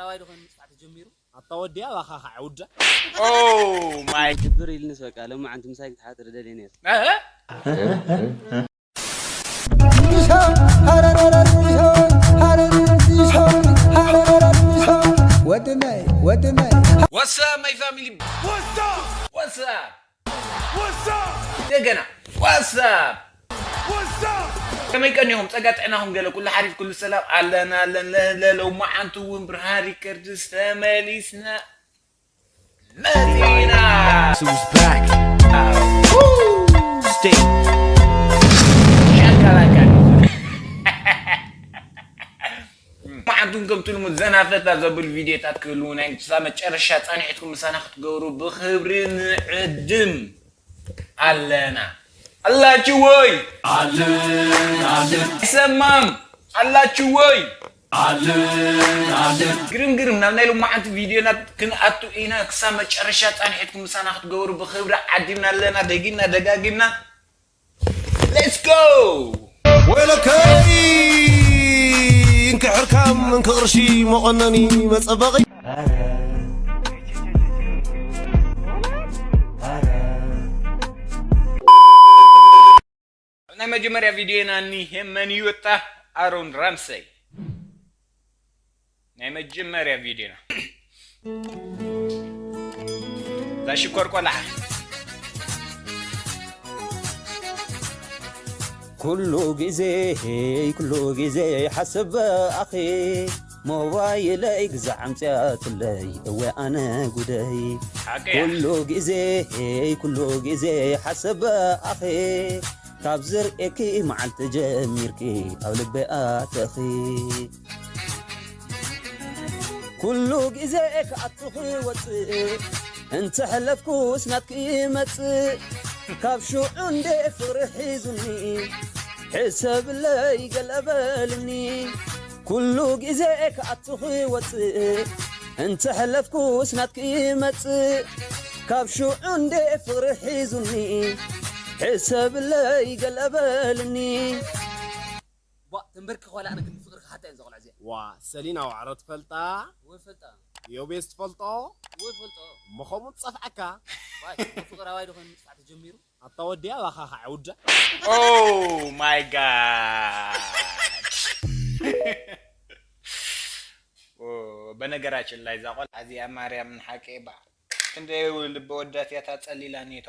ራዋይ ዶ ኮይኑ ምጽፋዕ ተጀሚሩ? ኣታ ወዲ ኣባኻ ከዓ ውዳ። Oh my ድብር ኢልንስ በቃ፣ ሎማዓንቲ ምሳይ ክትሓጥር ደልየ ነይረ። ወድናይ ወድናይ What's up, my family? What's up? What's up? What's up? እንደገና What's up? What's up? ከመይ ቀኒኹም? ጸጋ ጥዕናኹም ገለ ኩሉ ሓሪፍ ኩሉ ሰላም ኣለና ኣለና ለለው መዓንቱ እውን ብርሃን ሪከርድስ ተመሊስና መጺና Who's back? Stay ሻካላካ መዓንቱን ከምቲ ልሙድ ዘናፈታ ዘብል ቪድዮታት ክህልውና እዮም። ክሳብ መጨረሻ ጻኒሕትኩም ምሳና ክትገብሩ ብኽብሪ ንዕድም ኣለና። ኣላችሁ ወይ? ኣለን ኣለን። ይሰማም ኣላችሁ ወይ? ኣለን ኣለን። ግርም ግርም ናብ ናይ ሎማዓንቲ ቪድዮና ክንኣቱ ኢና። ክሳብ መጨረሻ ጻኒሕትኩም ምሳና ክትገብሩ ብኽብሪ ዓዲምና ኣለና። ደጊምና ደጋጊምና Let's go! ወይለከይ እንክሕርካም እንክቕርሺ መቐነኒ መጸበቒ ናይ መጀመርያ ቪድዮና እኒሄ መን እዩ እታ ኣሮን ራምሰይ ናይ መጀመርያ ቪድዮና እዛ ሽኮር ቆልዓ ኩሉ ግዜ ኩሉ ግዜ ሓስብ ብኣኺ ሞባይለይ ግዛዕ ኣምፅኣትለይ እወ ኣነ ጉደይ ሓቀያ ኩሉ ግዜ ኩሉ ግዜ ሓስብ ብኣኺ ካብ ዝርእየኪ መዓልቲ ጀሚርኪ ኣብ ልበይ ኣተኺ ኩሉ ግዜ ክኣቱ ክወፅእ እንተሕለፍኩስ ናትኪ ይመጽእ ካብ ሽዑ እንዴ ፍቕሪ ሒዙኒ ሕሰብለይ ገለ በልኒ ኩሉ ግዜ ክኣቱ ክወጽእ እንተሕለፍኩስ ናትኪ ይመጽእ ካብ ሽዑ እንዴ ፍቕሪ ሒዙኒ ሕሰብለይ ገለ በልኒ ቧእ ተንበርኪ ኳላ ኣነ ግን ፍቕሪ ክሓታ እየን ዘቆልዓ እዚኣ ዋ ሰሊና ዋዕሮ ትፈልጣ ወይ ፈልጣ ዮቤስ ትፈልጦ ወይ ፈልጦ እሞ ከምኡ ትጸፍዓካ ዋይ ፍቕራዋይ ዶ ኮይኑ ምጽፋዕ ተጀሚሩ ኣታ ወዲ ኣባኻ ከዓ ውዳ Oh my god በነገራችን ላይ እዛ ቆልዓ እዚኣ ማርያም ንሓቂ ባ ክንደይ ልቢ ወዳት እያ ታጸሊላ ኔቶ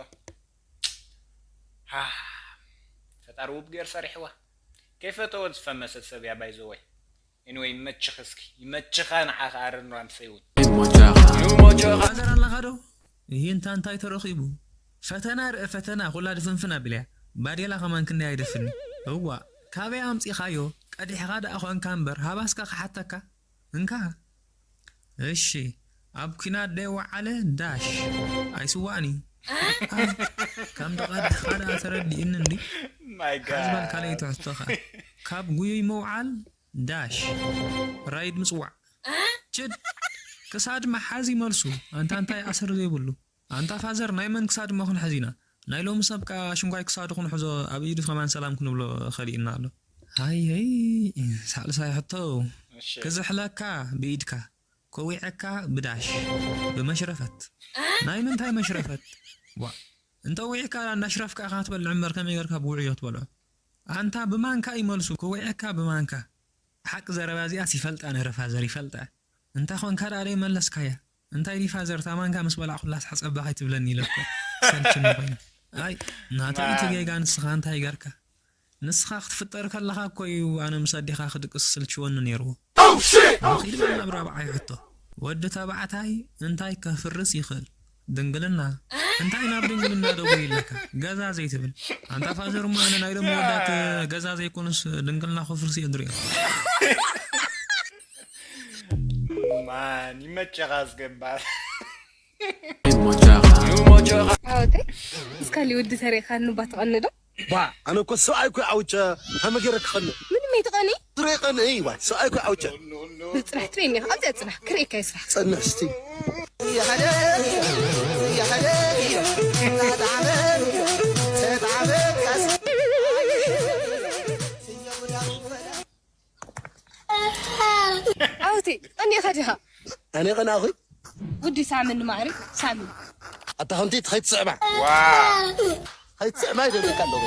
ፈጣሪ ውብ ገይር ሰሪሕዋ ከይፈተወት ዝፈመሰት ሰብ እያ ባይዘወይ Anyway ይመችኽ እስኪ ይመችኻ ንዓኻ ኣረን ራምሰይ እውን ማዘር ኣለኻ ዶ? ይህንታ እንታይ ተረኺቡ? ፈተና ርእ ፈተና ኩላ ድፍንፍን ኣቢለያ ባዴላ ከማን ክንደይ ኣይደፍኒ እዋ ካበይ ኣምጺኻዮ ቀዲሕኻ ደኣ ኾንካ እምበር ሃባስካ ክሓተካ እንካ እሺ ኣብ ኲናት ደይ ወዓለ ዳሽ ኣይስዋእን እዩ ካብ ደቐድኻ ደኣ ተረዲእኒ እንዲ ሓዝበል ካልኣይ ትሕዝቶኻ ካብ ጉዩይ ምውዓል ዳሽ ራይድ ምጽዋዕ ችድ ክሳድ መሓዝ ይመልሱ ኣንታ እንታይ ኣሰር ዘይብሉ ኣንታ ፋዘር ናይ መን ክሳድ እሞ ክንሕዝ ኢና ናይ ሎሚ ሰብ ከኣ ሽንኳይ ክሳዱ ክንሕዞ ኣብ ኢዱ ከማን ሰላም ክንብሎ ከሊእና ኣሎ ሃይይ ሳልሳይ ሕቶ ክዝሕለካ ብኢድካ ከዊዐካ ብዳሽ ብመሽረፈት ናይ ምንታይ መሽረፈት ዋ እንተ ዊዕካ እንዳሽረፍካ ኢኻ ትበልዕ እምበር ከመይ ገርካ ብውዕዮ ትበልዖ ኣንታ ብማንካ እዩ መልሱ ክዊዐካ ብማንካ ሓቂ ዘረባ እዚኣስ ይፈልጣ ነረ ፋዘር ይፈልጣ እንታ ኾንካ ደኣ ደይ መለስካያ እንታይ ዲ ፋዘር እታ ማንካ ምስ በላዕኩላስ ሓጸባ ከይትብለኒ ኢለ እኮ ሰልችኒ ኮይኑ ኣይ ናተይ እቲ ጌጋ ንስኻ እንታይ ገርካ ንስኻ ክትፍጠር ከለኻ እኮ እዩ ኣነ ምስ ኣዴኻ ክድቅስ ዝስልችወኒ ነይርዎ። ንኺድ በል ናብ ራብዓይ ሕቶ። ወዲ ተባዕታይ እንታይ ከፍርስ ይኽእል? ድንግልና። እንታይ ናብ ድንግልና ደው ኢለካ? ገዛ ዘይትብል። ኣንታ ፋዘር እሞ ኣነ ናይ ሎሚ ወዳት ገዛ ዘይኮኑስ ድንግልና ከፍርሱ እየ ዝሪኦም። ማን ይመቸኻ ኣስገባር። ዓወተይ እስካሊ ወዲ ተሪእካ ንባ ትቐኒ ዶ? ባ ኣነ እኮ ሰብኣይ እኮ ዓውጨ ከመ ገይረ ክቐንእ ምንም ኣይትቐኒ ስረ ይቐንእ እይ ዋ ሰብኣይ እኮ ዓውጨ ብፅናሕ ትበይኒ ኢኻ ኣብዚኣ ፅናሕ ክርእየካ እየ ስራሕ ፅንሕ እስቲ ዓወተይ ቀኒእኻ ዲኻ ኣነ ቐናኹ ውዲ ሳምን ማዕሪ ሳምን ኣታ ከምቲ ከይትስዕባ ዋ ከይትስዕባ ይደልካ ኣለኹ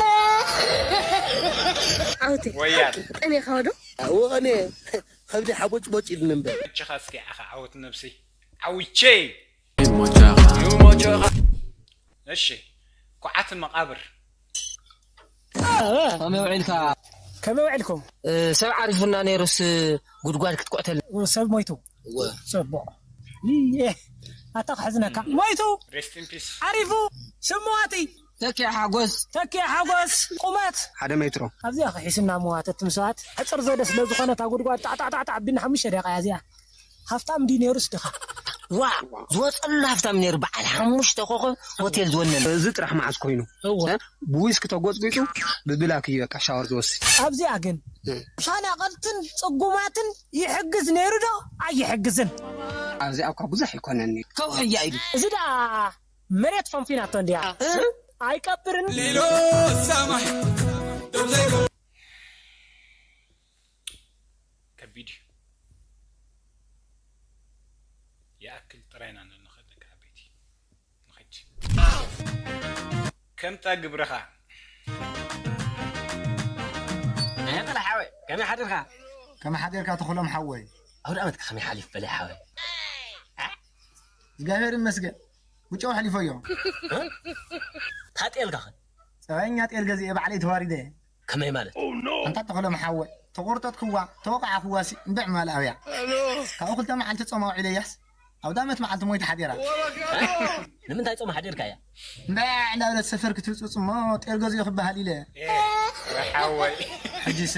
ዓውቲ ወያል ጠሜኻ ዶ ወቐኔ ከብዲ ሓቦጭቦጭ ኢልኒ እምበር እችኻ እስኪ ዓኻ ዓወት ነብሲ ዓውቼ እሺ ኩዓት መቃብር ከመይ ውዒልካ? ከመይ ውዒልኩም? ሰብ ዓሪፉና ነይሩስ ጉድጓድ ክትኩዕተል ሰብ ሞይቱ። ጽቡቕ። ይህ ኣታ ክሕዝነካ ሞይቱ rest in peace ዓሪፉ ስምዋቲ ተኪያ ሓጎስ ተኪያ ሓጎስ ቁመት ሓደ ሜትሮ ኣብዚኣ ክሒስና መዋተት ትምስዋት ሕፅር ዘለ ስለ ዝኾነ እታ ጉድጓድ ጣዕጣዕጣዕጣዕ ኣቢልና ሓሙሽተ ደቂቃ እያ እዚኣ። ሃፍታም ድዩ ነይሩስ ድኻ? ዋ ዝወፀሉ ሃፍታም ነይሩ በዓል ሓሙሽተ ኮኸብ ሆቴል ዝወነነ። እዚ ጥራሕ መዓዝ ኮይኑ እወ ብዊስክ ተጎፅጒፁ ብብላክ እዩ በቃ ሻወር ዝወስድ ኣብዚኣ ግን ተፈናቐልትን ፅጉማትን ይሕግዝ ነይሩ ዶ ኣይሕግዝን? ኣብዚኣ እኳ ብዙሕ ኣይኮነኒ ከውሒ እያ ኢሉ እዚ ደኣ መሬት ፈንፊናቶ እንድያ ኣይቀብርን። ከቢድ እዩ ይኣክል ጥራይና ንንኸድ ደቂ ዓበይቲ ንኸድ ከምታ ግብርኻ መቐለ ሓወይ ከመይ ሓዲርካ ከመይ ሓዲርካ ተኽሎም ሓወይ ኣውደ ዓመትካ ከመይ ሓሊፍ በለ ሓወይ እግዚኣብሔር ይመስገን ብጨው ሓሊፎዮ ታጤልካ ኸ ፀባይኛ ጤል ገዚኤ ባዕለይ ተዋሪደ ከመይ ማለት ኣንታ ተኽሎም ሓወይ ተቆርጠጥክዋ ተወቃዕክዋ ሲ እምብዕ ማል ኣብያ ካብኡ ክልተ መዓልቲ ጾማ ውዒለያስ ኣውደ ዓመት መዓልቲ ሞይተ ሓዲራ ንምንታይ ጾም ሓዲርካ እያ እምብዕ እንዳበለት ሰፈር ክትህፅፅ እሞ ጤል ገዚኦ ክበሃል ኢለ ሓወይ ሕጂስ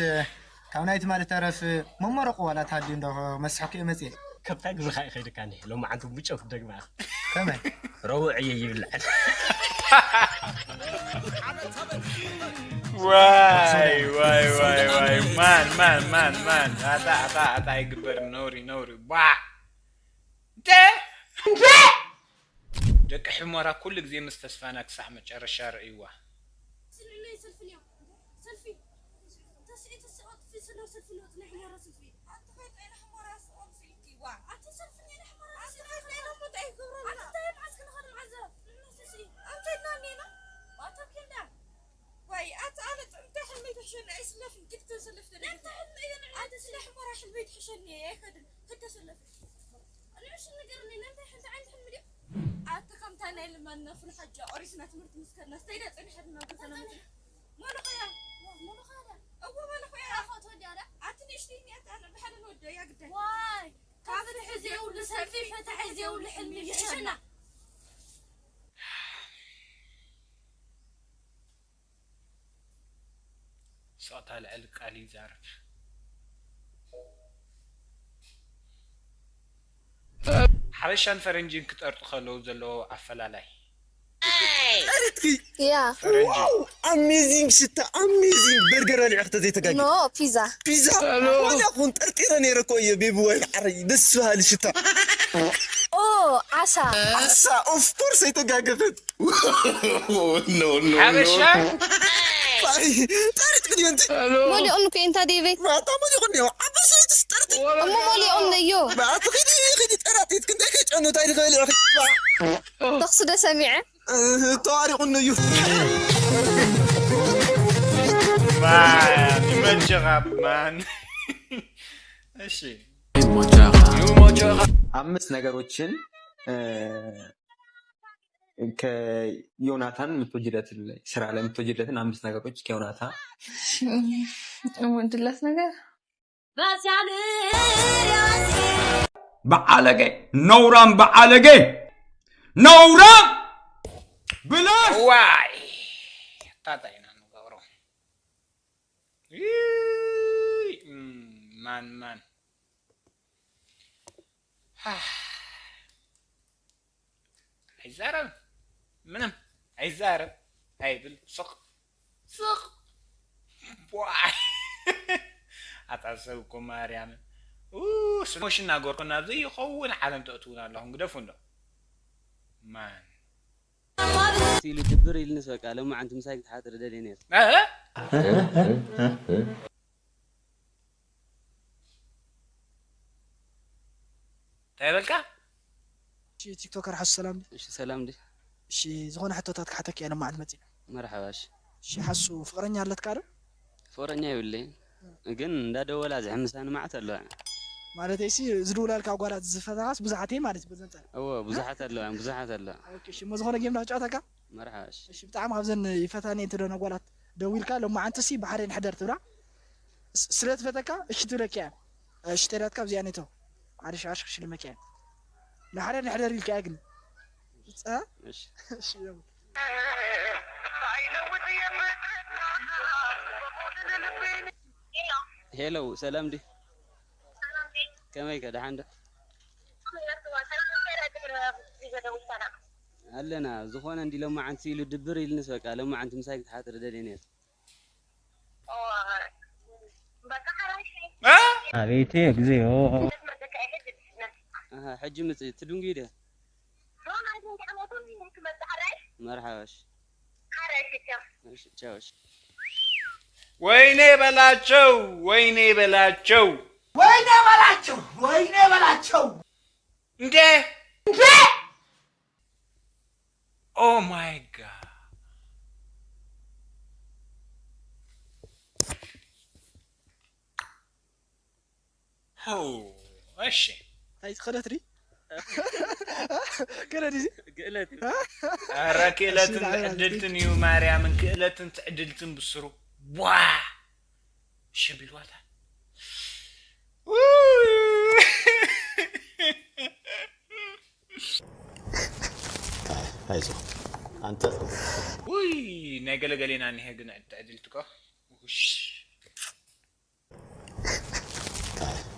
ካብ ናይ ትማሊ ተረፍ መመረቑ ዋላ ተሃልዩ እንዶ መስሕኩ እየ መፅየ ከብታ ግብርኻ ይኸይድካ ኒ ሎማዓንቲ ብጨው ክደግማ ከመይ ረቡዕ እየ ይብልዐን ዋይ ዋይ ዋይ ዋይ ማን ማን ማን ማን ኣታ ኣታ ኣታ ኣይግበርን ነውሪ ነውሪ ባ እንተ ደቂ ሕሞራ ኩሉ ግዜ ምስ ተስፋና ክሳዕ መጨረሻ ርእይዋ ስልዕለይ ሰልፊ ልዮ ሰልፊ ተስዒ ተስዒ ቅጥፊ ስለ ሰልፊ ልወፅ ናይ ሕሞራ ሰልፊ ኣቲ ከይጠይ ንሕሞራ ስቆም ስኢልኪዋ ኣቲ ሰልፊ ናይ ንሕሞራ ኣቲ ከይጠይ ንሞት ኣይገብረና ኣቲ እንታይ መዓዝ ክንኸድ መዓዘ ንሕና ስስኢ ኣንተይና ኔና ኣታ ኬንዳ ዋይ ኣቲ ኣነ ጥምታ ሕልመይ ትሕሸኒ ኣይስለፍን ክልተ ሰለፍተ ነንተ ሕልመይ ኣቲ ስለ ሕሞራ ሕልመይ ትሕሸኒ ኣይኸድን ክልተ ሰለፍን ንዕሽ ንገርኒ ነንታይ ሕንቲ ዓይነት ሕልሚ ድዩ ኣቲ ከምታ ናይ ልማን ነፍሪ ሓጃ ኦሪስና ትምህርቲ ምስ ከድና ስተይዳ ጸኒሐትና ገዛና መጺና መለኸያ መለኸያ እዎ መለኸያ ኣቲ ንእሽተይ እኒኣ ኣነ ብሓደ ንወዶ እያ ግዳይ ዋይ ካብቲ ሕዚ የብሉ ሰልፊ ፈታሒ ዘይብሉ ሕልሚ ይሕሸና ስቕታ ልዕሊ ቃል ይዛረብ ሓበሻን ፈረንጂን ክጠርጡ ከለዉ ዘለዎ ኣፈላላይ ጠሪጥኪ ያ ፈረንጂ ኣሜዚንግ ሽታ ኣሜዚንግ በርገር በሊዐ ክተ ዘይተጋጊ ኖ ፒዛ ፒዛ ወላ ኩን ጠርጢረ ነይረ እኮ እየ ቤቢ ዋይን ዓረይ ደስ በሃሊ ሽታ ኦ ዓሳ ዓሳ ኦፍኮርስ ኣይተጋገፈት ሓበሻ ጠሪጥኪ ድዮ እንቲ መሊኦም እኮ እንታ ዴበይ ማታ መሊቑ እኒኦ ዓበሰይትስ ጠርቲ እሞ መሊኦም ነዮ ማእቲ ኺዲ ኺዲ ጠራጢት ክንደይ ከይጨኑ እንታይ ድኸበሊዑ ተኽሲ ዶ ሰሚዐ ተዋሪቑኒ እዩ ማን ይመችኻ ማን እሺ አምስት ነገሮችን ከዮናታን የምትወጂለትን ስራ ላይ የምትወጂለትን አምስት ነገሮች ከዮናታን የምወድለት ነገር በዓለገ ነውራም በዓለገ ነውራም ብላሽ ዋይ ታታ ኢና ንገብሮ ይይ፣ እም፣ ማን ማን ኣይዛረብ ምንም ኣይዛረብ ኣይብል ስቕ ስቕ ቧይ ኣታ ሰብ እኮ ማርያምን ስሞሽ እናገርኩ ናብ ዘይኸውን ዓለም ተእትውን ኣለኹም ግደፉ እንዶ ማን ኢሉ ድብር ኢልንስ በቃ ለማዓንቲ ምሳይ ክትሓጥር ደልየ ነይረ እንታይ በልካ? እሺ ቲክቶከር ሓሱ ሰላም ድዩ? እሺ ሰላም ድዩ? እሺ ዝኾነ ሕቶታት ክሓተካ እየ ሎማዓንቲ መፂና። መርሓባ። እሺ እሺ ሓሱ ፍቕረኛ ኣለትካ ዶ? ፍቕረኛ የብለይን፣ ግን እንዳደወላ ዝሕምሳኒ መዓት ኣለዋ። ማለተይ ሲ ዝድውላልካ ጓላት ዝፈታኻስ ብዙሓት እየ ማለት እዩ በዘንፀር። እዎ ብዙሓት ኣለዋ፣ ብዙሓት ኣለዋ። ኦኬ እሺ እሞ ዝኾነ ጌም ዳክጫወተካ? መርሓባ። እሺ እሺ ብጣዕሚ ካብዘን ይፈታኒ እንትደነ ጓላት ደዊልካ ሎማዓንቲ ሲ ብሓደ ንሕደር ትብላ ስ- ስለ ትፈተካ እሺ ትብለካ እያ። እሺ ተዳትካ ኣብዚኣ ነቶ ሓደ ሺሕ ቅርሺ ክሽልመካ እያ። ንሓደ ንሕደር ኢልካ እያ ግን እ? እሺ እሺ ደውል። ሄሎ ሰላም ድዩ? ከመይ ከ ደሓን ዶ? ኣለና ዝኾነ እንዲ ሎማዓንቲ ኢሉ ድብር ኢልንስ በቃ ሎማዓንቲ ምሳይ ክትሓጥር ደልየ ነይረ። እ? አቤቴ እግዚኦ። ኣሃ ሕጂ ምጽእ ትድንጉ ኢደ። መርሓባ እሺ። እሺ ቻው እሺ። ወይኔ በላቸው፣ ወይኔ በላቸው፣ ወይኔ በላቸው፣ ወይኔ በላቸው። እንዴ! Oh my God. ሆ፣ እሺ። እንታይ ክእለት ድዩ? ክእለት እዩ። ክእለት ኧረ ክእለትን ትዕድልትን እዩ ማርያምን፣ ክእለትን ትዕድልትን ብስሩ። ዋ! ሽቢልዋታ። አይዞህ አንተ። ውይ ናይ ገለገሌና እኒሀ ግን ትዕድልትኮ። ውሽ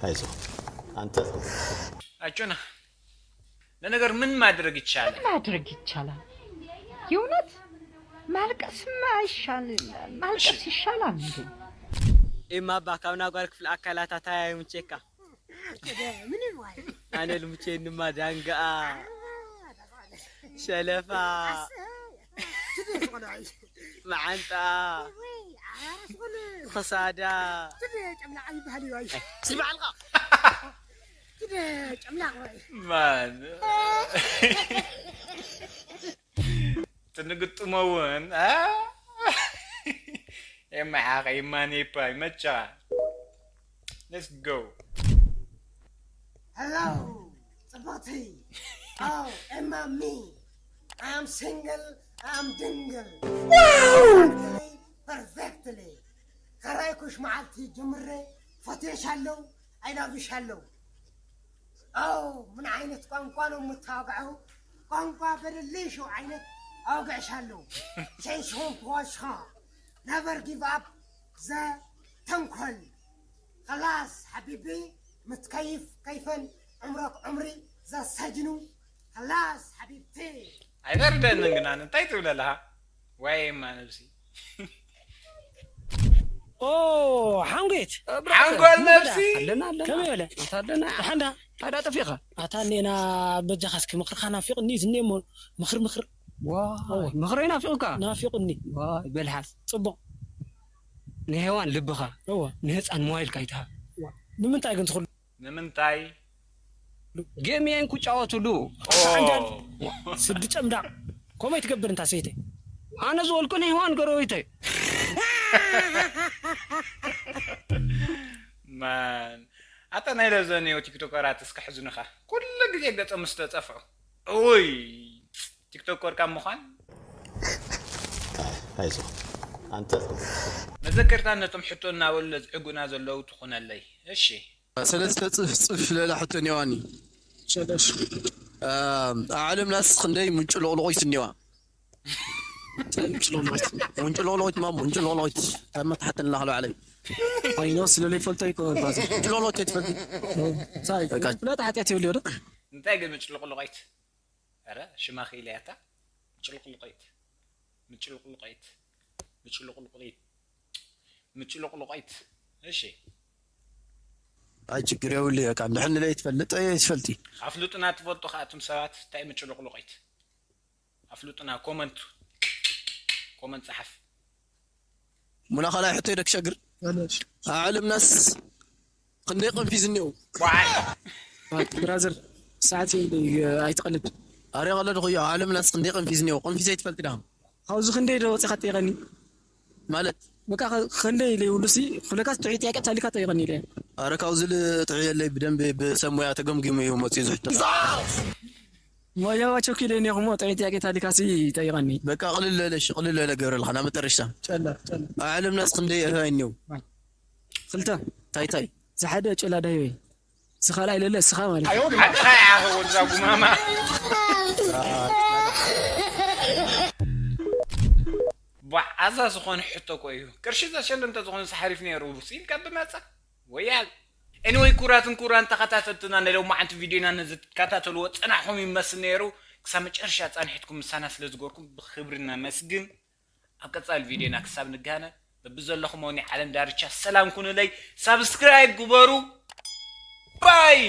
አይዞህ አንተ። አጩና ለነገር ምን ማድረግ ይቻላል? ማድረግ ይቻላል። የእውነት ማልቀስማ ይሻል፣ ማልቀስ ይሻላል እንዴ? ኤማ ኣባ ካብ ናጓል ክፍሊ ኣካላታ ታያይ ምቼካ ኣነ ልምቼንማ ዳንጋኣ ሸለፋ መዓንጣ ክሳዳ ስባዕልካ ጨምላቕ ይበሃል እዩ። ማን ትንግጥሞ እውን የማሓኸ ይማኔፓ ይመቻ። Let's go. Hello ጽብቕቲ። Oh, Emma me. I am single, I am ድንግል። Perfectly, perfectly. ከራይኩሽ መዓልቲ ጀምሬ ፈትየሻለሁ፣ I love ይሻለሁ። Oh, ምን ዓይነት ቋንቋ ነው የምታወግዐው? ቋንቋ በደልሽ ዓይነት ኣወግዕሻለሁ። ሸንሽሆን ፖዋሽኻ never give up the ተንኮል. خلاص حبيبي متكيف كيفا عمرك عمري ذا سجن. خلاص حبيبتي. ኣይፈርደንን ግን ኣነ እንታይ ትብል ኣለኻ? ዋይማ ነብሲ ኦ ሓንጎት ሓንጎል ነብሲ ኣለና ኣለና ከመይ በለ ኣለና ደሓንዳ ታዳ ጠፊኻ ኣታ እኔና በጃኻ እስኪ ምኽርኻ ናፊቕኒ ዝኔ እሞ ምኽር ምኽር ዋይ ምኽረይ ናፊቑካ ናፊቕኒ ዋይ በልሓስ ጽቡቕ ንሄዋን ልብኻ እወ ንህፃን ሞባይልካ ይትሃብ ንምንታይ ግን ትኽሉ ንምንታይ ጌም እየን ክጫወትሉ ስዲ ጨምዳቕ ከምኡ ትገብር እንታ ሰይተይ ኣነ ዝበልኩ ንሄዋን ጎረቤተይ ማን ኣታ ናይ ለዘኒዮ ቲክቶከራት እስከ ሕዝንኻ ኩሉ ግዜ ገጾም ምስ ተጸፍዑ እውይ ቲክቶከር ካብ ምዃን አይዞ አንተ መዘከርታ ነቶም ሕቶ እናበሉ ለዝዕጉና ዘለዉ ትኹነለይ እሺ ሰለስተ ጽፍ ጽፍ ለላ ሕቶ ኔዋኒ ኣብ ዓለምናስ ክንደይ ምንጭሎቕሎቆይት እኒዋ ምንጭሎቕሎቆይት ማ ምንጭሎቕሎቆይት ካብ መታሕተን ላኽሎ ዓለይ ኮይኖ ስለለይፈልጦ ይኮ ምንጭሎቕሎቆይት ትፈልጥ ሳይ ፍለጥ ሓጢኣት የብሉ ዶ እንታይ ግን ምጭልቕልቐይት ኧረ ሽማ ክኢለያታ ምጭልቕልቐይት ምጭልቕልቐይት ምጭልቕልቐይት ምጭልቕልቐይት እሺ ኣይ ችግር የብሉ በቃ እንድሕን ለይ ትፈልጥ እየ ትፈልጢ ኣፍልጡና ትፈልጡ ከ ኣቱም ሰባት እንታይ ምጭልቕልቐይት ኣፍልጡና ኮመንት ኮመንት ጸሓፍ ሙና ካልኣይ ሕቶ ይደክ ሸግር ኣብ ዓለምናስ ክንደይ ቅንፊዝ እኒው ዋይ ብራዘር ሰዓት ኣይትቐልድ። ኣረ ቀለድኹ እዩ። ኣብ ዓለምናስ ክንደይ ቅንፊዝ እኒኦ? ቅንፊዝ ኣይትፈልጥ ዳ? ካብዚ ክንደይ ዶ ወፂኻ ጠይቐኒ? ማለት በቃ ከ- ክንደይ ኢለ ይብሉ ሲ ኩለካስ ጥዑይ ጥያቄ ታሊካ ጠይቐኒ ኢለ። ኣረ ካብዚ ልጥዑየለይ ብደንብ ብሰብ ሞያ ተገምጊሙ እዩ መፅኡ ዝሕቶ። ሞያዋ ቸኪለ እኒኹሞ ጥዑይ ጥያቄ ታሊካ ሲ ጠይቐኒ። በቃ ቅልል ለለሽ ቅልል ለለ ገብረልካ ናብ መጠረሽታ። ጨላ ጨላ ኣብ ዓለምናስ ክንደይ ኣህባይ እኒው? ክልተ ታይ ታይ? ዝሓደ ጨላ ዳህበይ ዝኻልኣይ ለለ እስኻ ማለት እዩ። ሓቅኻ ኢኻ ወዛ ጉማማ። ቧዓዛ ዝኾነ ሕቶ እኮ እዩ። ቅርሺ ዘሸንድ እንተዝኾነ ሓሪፍ ነይሩ ኢልካ ብመጻ ወያል። Anyway፣ ኩራትን ኩራን ተኸታተልትና፣ ናይ ሎማዓንቲ ቪድዮና ነዚ ትከታተልዎ ጸናሕኩም ይመስል ነይሩ። ክሳብ መጨረሻ ጻንሒትኩም ምሳና ስለ ዝገርኩም ብኽብሪ ነመስግን። ኣብ ቀጻሊ ቪድዮና ክሳብ ንጋነ በብዘለኹም ናይ ዓለም ዳርቻ ሰላም ኩኑለይ። ሳብስክራይብ ግበሩ። ባይ።